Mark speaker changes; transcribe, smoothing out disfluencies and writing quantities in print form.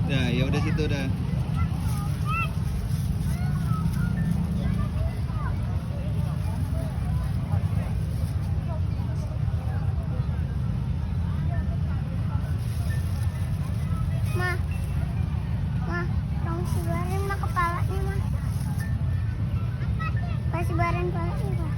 Speaker 1: Nah, ya udah situ udah.
Speaker 2: Mah, mah, tolong sebarin mah kepalanya mah. Kasih baran kepalanya mah.